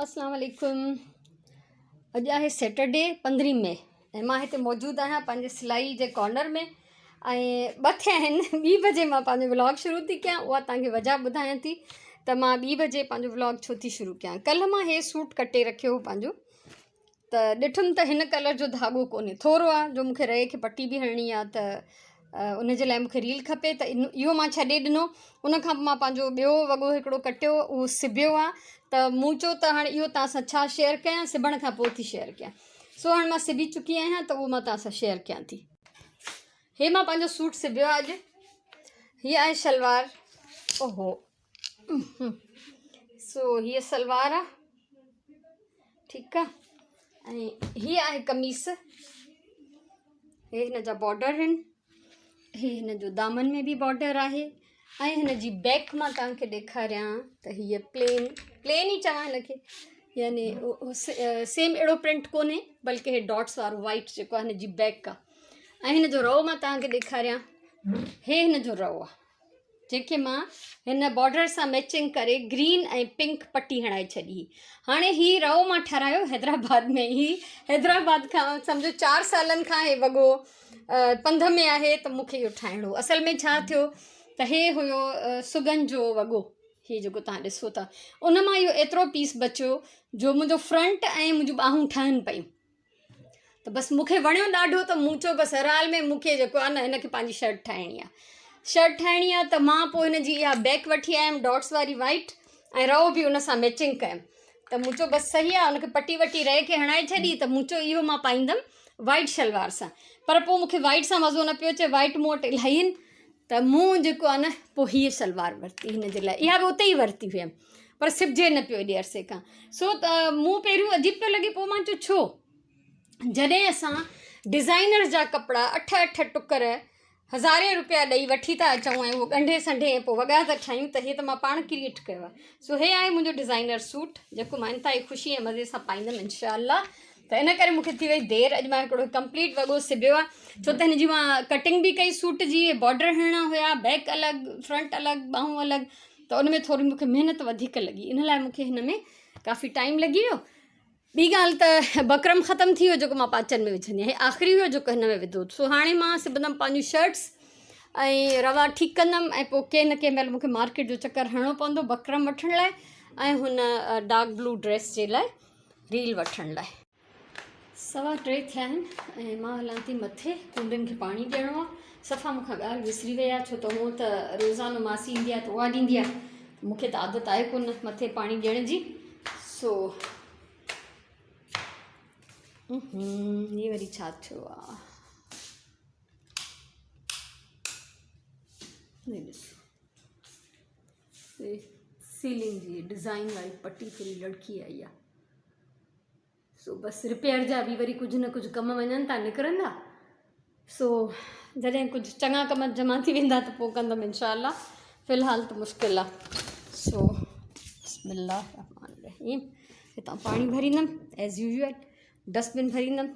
اسلام عليڪم اڄ آهي سيٽرڊي پندرهين مئي ۽ مان هتي موجود آهيان پنهنجي سلائي جي ڪارنر ۾ ۽ ٻه ٿيا آهن ٻي بجي مان پنهنجو ولاگ شروع ٿي ڪيان اها توهان کي وجهه ٻڌايان ٿي ته مان ٻي بجي پنهنجو ولاگ ڇو ٿي شروع ڪيان ڪلهه مان هي سوٽ ڪٽي رکيو هو پنهنجو ته ڏٺم ته هن ڪلر جو ڌاڳو ڪونهي ٿورو آهي جو مونکي رئي کي پٽي به هڻڻي آهي ته ان جي لاء مونکي ريل کپي ته ان اهو مان ڇڏي ڏنو ان کان پوء مان پنهنجو ٻيو وڳو هڪڙو ڪٽيو اهو سبيو آهي ته مون چيو ته هاڻي اهو توهان سان ڇا شيئر ڪيان سبڻ کان پوء ٿي شيئر ڪيان سو هاڻي مان سبي چڪي آهيان ته اهو مان توهان سان شيئر ڪيان ٿي هي مان پنهنجو سوٽ سبيو آهي اڄ هي آهي شلوار اوهو سو هيء سلوار آ ٺيڪ آ ۽ هي آهي قميص هي هن جا بارڊر آهن هي هن جو دامن ۾ به بارڊر آهي ۽ هن جي بيڪ مان توهان کي ڏيکاريان ته هيء پلين پلين ئي چوان هن کي يعني سيم اهڙو پرنٽ ڪونهي بلڪه هي ڊاٽس وارو وائٽ جيڪو آهي هن جي بيڪ آ ۽ هن جو رئو مان توهان کي ڏيکاريان هي هن جو رئو آ جنهن کي مان هن بارڊر سان ميچنگ ڪري گرين ۽ پنڪ پٽي هڻائي ڇڏي هئي. هاڻي هي رئو مان ٺهرايو حيدرآباد ۾ هي حيدرآباد کان سمجهو چار سالن کان هي وڳو پنڌ ۾ آهي ته مون کي اهو ٺاهڻو هو اصل ۾ ڇا ٿيو ته هي هيو سگن جو وڳو هي جيڪو تهان ڏسو ٿا ان مان اهو ايترو پيس بچيو جو منهنجو فرنٽ ۽ منهنجون ٻانهون ٺهن پيون ته بس مون کي وڻيو ڏاڍو ته مون چيو بس هر حال ۾ مون کي جيڪو آهي نه هن کي پنهنجي شرٽ ٺاهڻي آهي شرٽ ٺاهڻي آهي ته مان پوء هن جي اها بيڪ وٺي آيم ڊاٽس واري وائٽ ۽ رئو به ان سان ميچنگ ڪيم ته مون چيو بس صحيح آهي ان کي پٽي وٽي رئي کي هڻائي ڇڏي ته مون چيو اهو مان پائيندم وائٽ شلوار سان پر پوء مون کي وائٽ سان مزو نه پيو اچي وائٽ مون وٽ الاهي آهن ته مون جيڪو آهي نه پوء هيء شلوار ورتي هن جي لاء اها به اتي ئي ورتي هيم پر سبجي نه پيو ايڏي عرصي کان سو ته مون پهريون عجيب پيو لڳي پوء مان چيو ڇو جڏهن اسان ڊزائنر جا ڪپڙا اٺ اٺ ٽڪر هزارين روپيا ڏئي وٺي ٿا اچون ۽ اهو ڳنڍي سنڍي ۽ پوء وڳا ٿا ٺاهيون ته هي ته مان پاڻ ڪريئيٽ ڪيو آهي سو هي آهي منهنجو ڊزائنر سوٽ جيڪو مان انتهائي خوشي ۽ مزي سان پائيندم انشاء الله ته ان ڪري مونکي ٿي وئي دير اڄ مان هڪڙو ڪمپليٽ وڳو سبيو آهي ڇو ته هن جي مان ڪٽنگ به ڪئي سوٽ جي بارڊر هڻڻا هيا بيڪ الڳ فرنٽ الڳ ٻانهون الڳ ته ان ۾ ٿوري مونکي محنت وڌيڪ لڳي ان لاء مونکي هن ۾ ڪافي ٽائيم لڳي ويو ٻي ڳالهه ته بڪرم ختم ٿي ويو جيڪو مان پاچن ۾ وجهندي آهيان آخري هيو جيڪو هن ۾ وڌو سو هاڻي مان سبندم پنهنجون شرٽس ۽ روا ٺيڪ ڪندم ۽ پوء ڪنهن نه ڪنهن مهل مونکي مارڪيٽ جو چڪر هڻڻو پوندو بڪرم وٺڻ لاء ۽ هن ڊارڪ بلو ڊريس جي لاء ريل وٺڻ لاء. سوا ٽي ٿيا آهن ۽ مان هلان ٿي مٿي ڪونڊين کي پاڻي ڏيڻو آهي صفا مون کان ڳالهه وسري وئي آهي ڇو ته هونء ته روزانو ماسي ايندي آهي ته اها ڏيندي آهي مون کي ته عادت آهي ڪونه مٿي پاڻي ڏيڻ جي سو هي وري ڇا ٿيو آهي ڏسو سيلنگ جي ڊزائن واري پٽي ٿوري لڙڪي آئي آهي سو بس رپيئر جا به وري ڪجهه نه ڪجهه ڪم وڃن ٿا نڪرندا سو جڏهن ڪجهه چڱا ڪم جمع ٿي ويندا ته پوء ڪندم انشاء الله في الحال ته مشڪل آهي سو بسم الله الرحمن الرحيم هتان پاڻي ڀريندم ايز يوزول ڊسٽ بن ڀريندم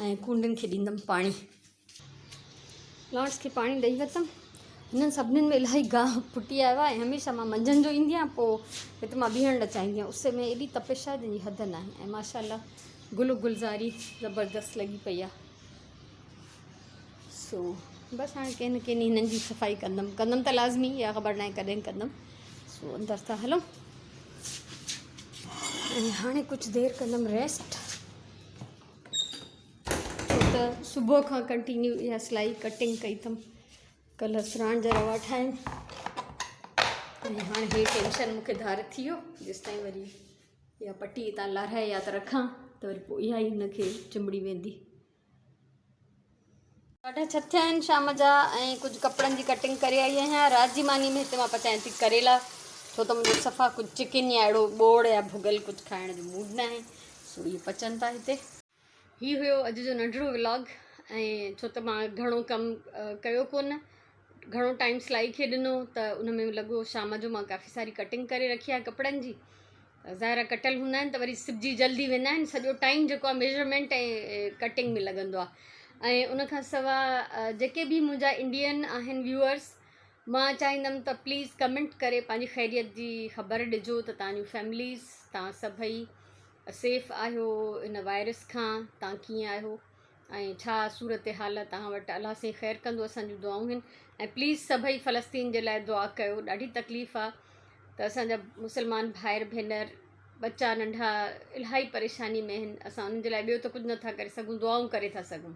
۽ ڪونڊن کي ڏيندم پاڻي. پلانٽس کي پاڻي ڏئي ورتم. هنن سڀنين ۾ الاهي گاهه ڦٽي آيو آهي ۽ هميشه مان منجهند جو ايندي آهيان پوء هت مان بيهڻ نه چاهيندي آهيان اس ۾ ايڏي تپش آهي جنهن جي حد ناهي ۽ ماشاء الله گل گلزاري زبردست لڳي پئي آهي سو بس هاڻي ڪنهن نه ڪنهن هنن جي صفائي ڪندم ڪندم ته لازمي اها خبر ناهي ڪڏهن ڪندم سو اندر ٿا هلون ۽ هاڻي ڪجهه دير ڪندم ريسٽ ڇو ته صبح کان ڪنٽينيو اها سلائي ڪٽنگ ڪئي اٿم ڪلهه سراڻ جا روا ٺاهيم ۽ هاڻي هي ٽينشن مونکي ڌار ٿي ويو جيس تائين وري اها پٽي هتان لاهرائي يا ته رکان ته وري پوء اها ئي هن کي چنبڙي ويندي. ساڍا ڇهه ٿيا آهن شام جا ۽ ڪجهه ڪپڙن جي ڪٽنگ ڪري آئي آهيان رات جي ماني ۾ هتي مان پچايان ٿي ڪريلا ڇو ته منهنجو صفا ڪجهه چڪن يا اهڙو ٻوڙ يا ڀڳل ڪجهه کائڻ جو موڊ نه آهي سو اهي پچن ٿا هتي. هي هيو اڄ جو ننڍڙو ولاگ ۽ ڇو ته مان گهڻو ڪم ڪيو ڪونه گهڻو ٽائيم سلائي کي ڏنو ته ان ۾ لڳو شام جو مان ڪافي ساري ڪٽنگ ڪري رکي آهي ڪپڙن جي ظاهر آهي ڪٽيل هوندا آهن ته وري سبجي جلدي ويندا آهن سڄو ٽائيم جيڪو آهي ميجرمينٽ ۽ ڪٽنگ ۾ لڳندو آهي ۽ ان کان سواء جيڪي به منهنجا انڊين آهن ويوئرس مان چاهيندم ته پليز ڪمينٽ ڪري پنهنجي خيريت جي خبر ڏجو ته توهان جون فيمليز توهان سڀئي سيف آهيو ان وائرس کان توهان ڪيئن آهيو ۽ ڇا صورتحال آهي توهان وٽ الله سائين خير ڪندو اسان جون دعائون آهن ۽ پليز سڀئي فلسطين جي لاء دعا ڪيو ڏاڍي تڪليف آهي ته اسان جا مسلمان ڀائر ڀينر ٻچا ننڍا الاهي پريشاني ۾ آهن اسان انهن جي لاء ٻيو ته ڪجهه نٿا ڪري سگهون دعائون ڪري ٿا سگهون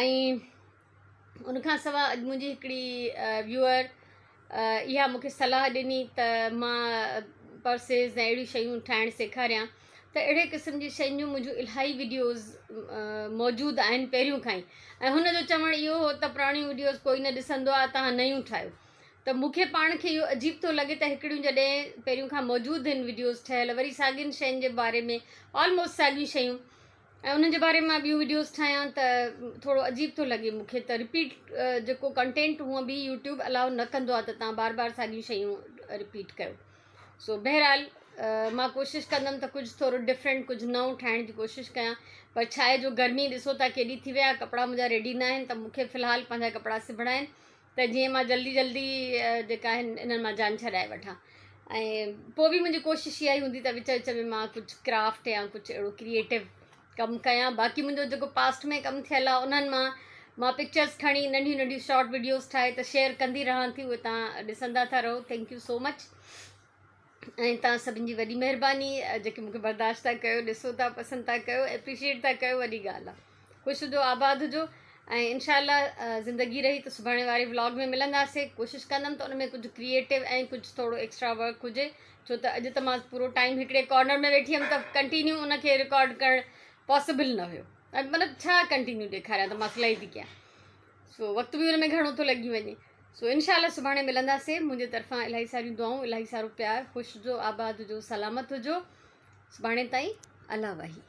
۽ ان کان سواء اڄ منهنجي هڪڙي ويوئر اها مون کي صلاح ڏني ته مان پرسز ۽ اهڙيون شيون ٺاهڻ سيکاريان ته اهڙي قسم جي شين جون منهنجون الاهي وڊيوز موجود آهن پهريون کان ئي ۽ هن جو چوڻ اهو هو ته پراڻيون وڊيوز ڪوئي نه ڏسندو آهي توهان نيون ٺاهيو ته مون کي پاڻ کي اهو عجيب ٿو لڳي ته هڪڙيون جڏهن پهريون کان موجود آهن وڊيوز ٺهيل وري ساڳين شين جي باري ۾ آلموسٽ ساڳيون شيون ۽ انهن جي باري ۾ مان ٻيون وڊيوز ٺاهيان ته ٿورو عجيب ٿو لڳي مون کي ته رپيٽ جيڪو ڪنٽينٽ هونء به يوٽيوب الاؤ نه ڪندو آهي ته تان بار بار ساڳيون شيون رپيٽ ڪيو سو بهرحال مان ڪوشش ڪندم ته ڪجهه ٿورو ڊفرنٽ ڪجهه نئون ٺاهڻ جي ڪوشش ڪيان پر ڇا آهي جو گرمي ڏسو ٿا ڪيڏي ٿي وئي آهي ڪپڙا منهنجا ريڊي نه آهن ته مون کي في الحال پنهنجا ڪپڙا سبڻا آهن ته جيئن مان جلدي جلدي جيڪا آهن انهن مان جان ڇڏائي وٺان ۽ پوء به منهنجي ڪوشش اها ئي هوندي ته وچ وچ ۾ مان ڪجهه ڪرافٽ يا ڪجهه اهڙو ڪريئيٽو ڪم ڪيان باقي منهنجو جيڪو پاسٽ ۾ ڪم ٿيل آهي انهن مان مان پڪچرس کڻي ننڍيون ننڍيون شارٽ وڊيوز ٺاهي ته شيئر ڪندي رهان ٿي اهي تان ڏسندا ٿا رهو thank you so مچ ۽ تان سڀن جي وڏي مهرباني جيڪي مونکي برداشت ٿا ڪيو ڏسو ٿا پسند ٿا ڪيو اپريشيئيٽ ٿا ڪيو وڏي ڳالهه آهي خوش هجو آباد هجو ۽ انشاء الله زندگي رهي ته سڀاڻي واري ولاگ ۾ ملنداسي ڪوشش ڪندم ته ان ۾ ڪجهه ڪريئيٽو ۽ ڪجهه ٿورو ايڪسٽرا ورڪ هجي ڇو ته اڄ ته مان پورو ٽائيم هڪڙي ڪارنر ۾ ويٺي هيم ته ڪنٽينيو ان کي رڪارڊ ڪرڻ پاسبل نه هيو مطلب ڇا ڪنٽينيو ڏيکاريان ته مان سلائي ٿي ڪيان سو وقت به ان ۾ گهڻو ٿو لڳي وڃي سو انشاء الله سڀاڻي ملنداسين منهنجي طرفان الاهي ساريون دعائون الاهي سارو پيار خوش هجو آباد هجو سلامت هجو سڀاڻي تائين الله واهي.